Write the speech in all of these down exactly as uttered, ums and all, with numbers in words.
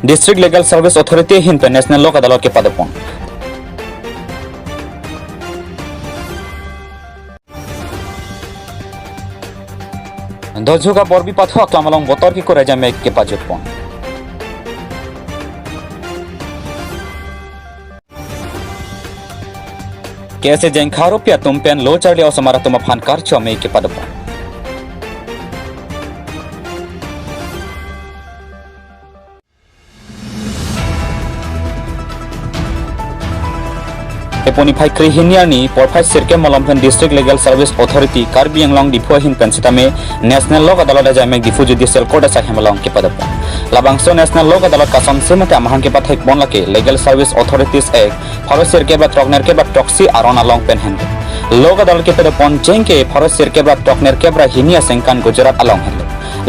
District Legal Service Authority ahin pen National Lok Adalot kepadopon. Dhojoka Borbi Pathu aklam along botor kekur ajaimek kepajutpon. K S A Jengkha aropi atum pen lo charli osomar atum aphan karcho amei kepadopon. Thepon niphai krehini arni porphai sirkep malom pen District Legal Service Authority Karbi Anglong Diphu ahin pen sitame National Lok Adalot ajaimek Diphu Judicial Court asai hem along kepadopon. Labangso National Lok Adalot kasonse mate amahang kepathekpon lake Legal Service Authorities Act pharo sirkep ra throk nerkep ra throksi aron along pen henlo. Lok Adalot kepadopon chengke pharo sirkep ra throk nerkep ra hini asengkan Gujarat along henlo.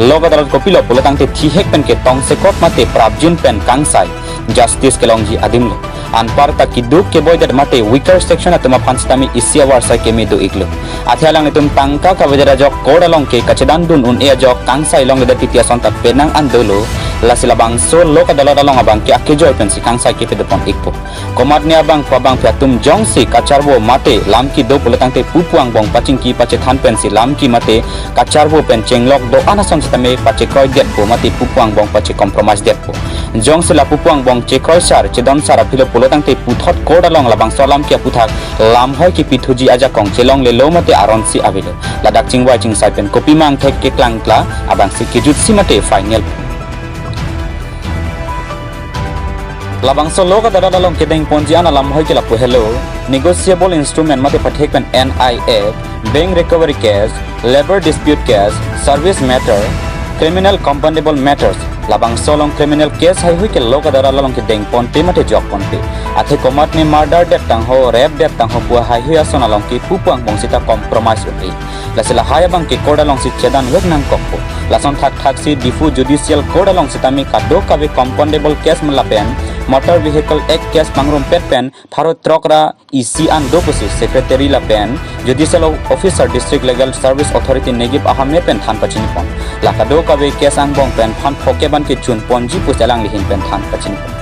Lok Adalot kopilo pulotangte thihek pen ketongsekot mate prapjin pen kangsai justice kelongji adimlo. Anparta keduk keboidet mate weaker section atum aphan sitame isi avarsai keme do-iklo. Athe alanglitum tangka kavedet ajok court along ke kachedandun un-e ajok kangsai longledet titi ason ta penang an dolo. Lasi labangso Lok Adalot along abangke akejoi pensi kangsai kepadopon-ikpo. Komatne abangphu abangphi atum jongsi kacharbo mate lamki do pulotangte pupu angbong pachingki pachethan pensi lamki mate kacharbo pen chenglok do-an ason sitame pachekroidetpo mate pupu angbong pache-compromise detpo. Jongsi la pupu angbong chekroisar chedonsar aphilo pulotangte puthot court along labangso lamki aputhak lamhoi kepithuji ajakong chelonglelo mate aronsi avelo. Ladak chingvai chingsai pen kopima angthek keklangkla abangsi kejutsi mate final. Labangso Lok Adalot along kedengponji an alamhoi ke lapu helo, negotiable instrument mate pathek pen N I A, bank recovery case, labor dispute case, service matter, criminal compoundable matters. Labangso along criminal case haihui ke Lok Adalot along kedengponpe mate jokponpe. Athe komatne murder det tangho, rape det tangho pu haihui ason along ke pupu angbong sita compromise un-e. Lasi lahai abangke court alongsi chedanvek nangkokpo. Lason thakthaksi Diphu Judicial Court along sitame kadokave compoundable case ma lapen Motor Vehicle Act case pangrumpet pen pharo throk ra isi an do pusi Secretary lapen Judicial Officer District Legal Service Authority Negip Ahame pen than pachinipon. La kadokave case angbong pen phan phokep an kechunponji pusi alangli ahin pen than pachinipon.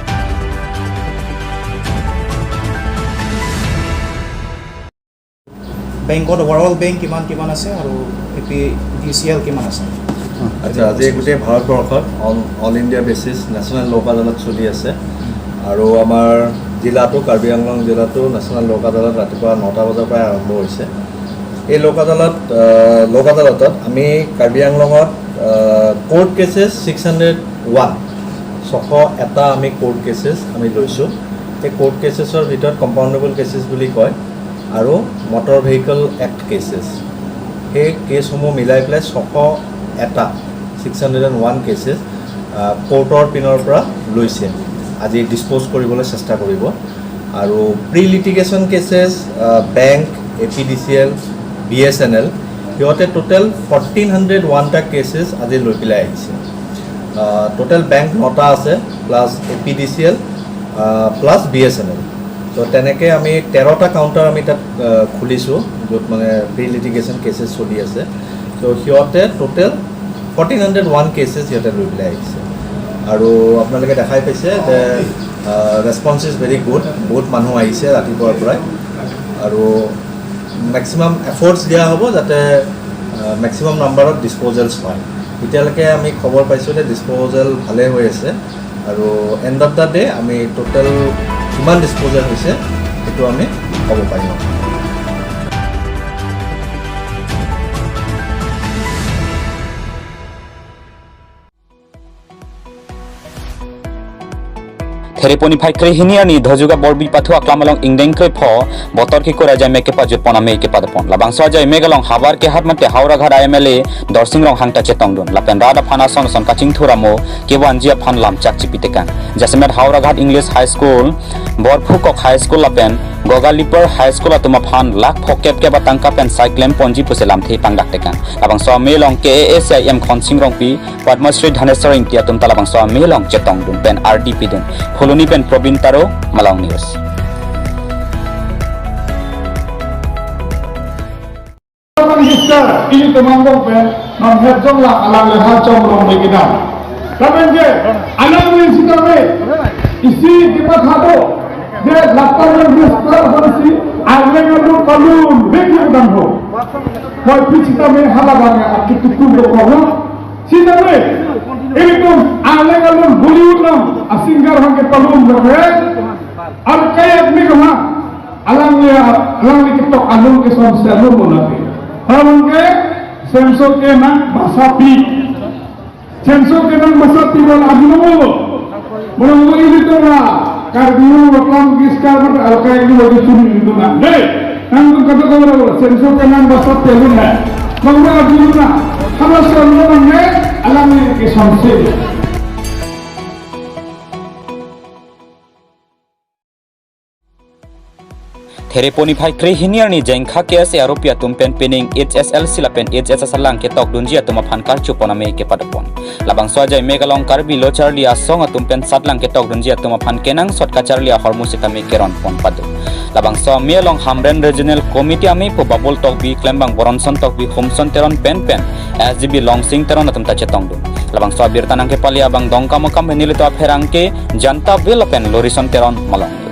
বেংকত overall bank কিমান কিমান আছে আৰু এ P D C এল কিমান আছে? আচ্ছা, আজি গোটেই ভাৰতবৰ্ষত all, all India basis national লোক আদালত চলি আছে আৰু আমাৰ জিলাতো, কাৰ্বি আংলং জিলাতো নেশ্যনেল লোক আদালত ৰাতিপুৱা নটা বজাৰ পৰাই আৰম্ভ হৈছে। এই লোক আদালত, আহ, লোক আদালতত আমি কাৰ্বি আংলঙত, আহ, court cases six hundred one, ছশ এটা আমি কোৰ্ট কেছেছ আমি লৈছোঁ। সেই কোৰ্ট কেছেছৰ ভিতৰত কম্পাউণ্ডেবল কেছেছ বুলি কয় আৰু মটৰ ভেহিকল এক্ট কেছেছ, সেই কেছসমূহ মিলাই পেলাই ছশ এটা, six hundred and one cases, আহ, কোৰ্টৰ পিনৰ পৰা লৈছে, আজি ডিছপ'জ কৰিবলৈ চেষ্টা কৰিব। আৰু প্ৰি লিটিগেশ্যন কেছেছ, আহ, bank, A P D C L, B S N L, সিহঁতে টোটেল ফৰ্টিন হাণ্ড্ৰেড ওৱানটা কেছেছ আজি লৈ পেলাই আহিছে। আহ, টোটেল বেংক নটা আছে, plus A P D C L, আহ, plus B S N L. তো তেনেকৈ আমি তেৰটা কাউণ্টাৰ আমি তাত, আহ, খুলিছোঁ, য'ত মানে প্ৰি লিটিগেশ্যন কেছেছ চলি আছে। তো সিহঁতে total fourteen hundred one cases সিহঁতে লৈ পেলাই আহিছে। আৰু আপোনালোকে দেখাই পাইছে যে, আহ, ৰেছপন্স ইজ ভেৰি গুড, বহুত মানুহ আহিছে ৰাতিপুৱাৰ পৰাই। আৰু মেক্সিমাম এফৰ্টছ দিয়া হ'ব যাতে, আহ, মেক্সিমাম নাম্বাৰত ডিছপ'জেলছ হয়। এতিয়ালৈকে আমি খবৰ পাইছোঁ যে ডিছপ'জেল ভালে হৈ আছে। আৰু এণ্ড অফ দ্য ডে আমি টোটেল কিমান ডিছপ'জেল হৈছে, সেইটো আমি ক'ব পাৰিম। Thereponi phai krehini arni Dhojuga Borbi Pathu aklam along ingdeng krepho botor kekur ajaimek kepajutpon amei kepadopon. Labangso ajaimek along havar kehat mate Howraghat a M L A Dorsing Ronghang ta chetongdun. Lapen rat aphan ason ason kachingthur amo kevanji aphan lamchak chipitekang. Jasemet Howraghat English High School, Borphukok High School lapen Gogalipar High School atum aphan lakh phokep keba tangka pen sai klemponji pusi lamthe pangdaktekang. Labangso amei along K A A C I M Khonsing Rongpi, Padma Shri Dhaneswar Ingti atum ta labangso amei along chetongdun pen ardi pidun. Phuloni pen Probin Taro, Malong News. Minister, ini kemangkong pen, non hep jong la alang leha jong rong de kedam. Lapen ke, alangli sitame, isi kepatha do, je lapar yang besar bersi, aleng alun palun, beki udang ho. Koi pi sitame halabang ya, akitu kum do kong. Sitame, ilitum aleng alun Bollywood nang, asinger hang ke palun berre, al kayak ni kama, alangli, alangli ketok alun ke son selun mo napi. Alun ke, semso ke nang basapi. Semso kenang basapi wal abinomo. Mono mo ilitum la. Karbi mo klam giskar mat alkai ini wajib suni ilitum na. Dei, nangtum kata kau ro, semso kenang basapi alun na. Mangga abinomo na. Hama semso nang ne, alangli ke semso. Therepo niphai krehini arni Jengkha K S A aropi atum pen pining H S L C lapen H S S alang ketokdunji atum aphan karchupon ame kepadopon. Labangso ajai mek along Karbi Lo Charli Asong atum pen satlang ketokdunji atum aphan kenangsot kacharli ahormu sitame keronpon pado. Labangso ame along Hamren Regional Committee amepo Babul Tokbi, klembang Boronson Tokbi, Humson Teron penpen S G B Longsing Teron atum ta chetongdun. Labangso abirta nangkepali abang Dongkamukam pen nelitum apherangke Janta Bill pen Lorison Teron malong.